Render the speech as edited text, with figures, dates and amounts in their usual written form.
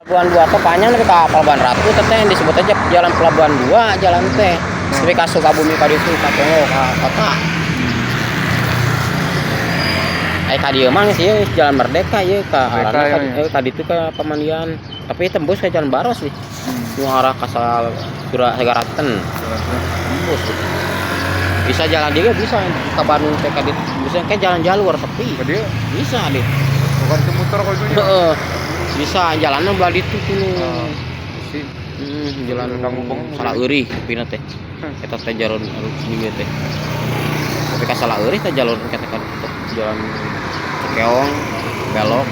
Pelabuhan 2 teh panjang tapi ka Pelabuhan Ratu teh yang disebut aja jalan Pelabuhan 2 jalan teh. Tapi ka Sukabumi ka ditu ka Tonggo ka kota. Ai ka dieu mah geus ieu Jalan Merdeka ieu ka Merdeka, arahna ka, ya, ya. ka ditu ka Pamandian. Tapi tembus ke Jalan Baros sih. Nu arah ka Sagaraten. Tembus. Bisa jalan dia bisa ke Bandung teh ka ditu. Bisa kayak jalan jalur sepi. Ke dia Bisa deh. bukan ke muter kalau itu. Heeh. Bisa jalannya belah ditu tuh. Ah, sih. Jalan Kang Ubeng. Salah eurih pina teh. Eta teh jalur juga teh. Tapi ka salah eurih teh jalur kata kan jalan Cikeong belok.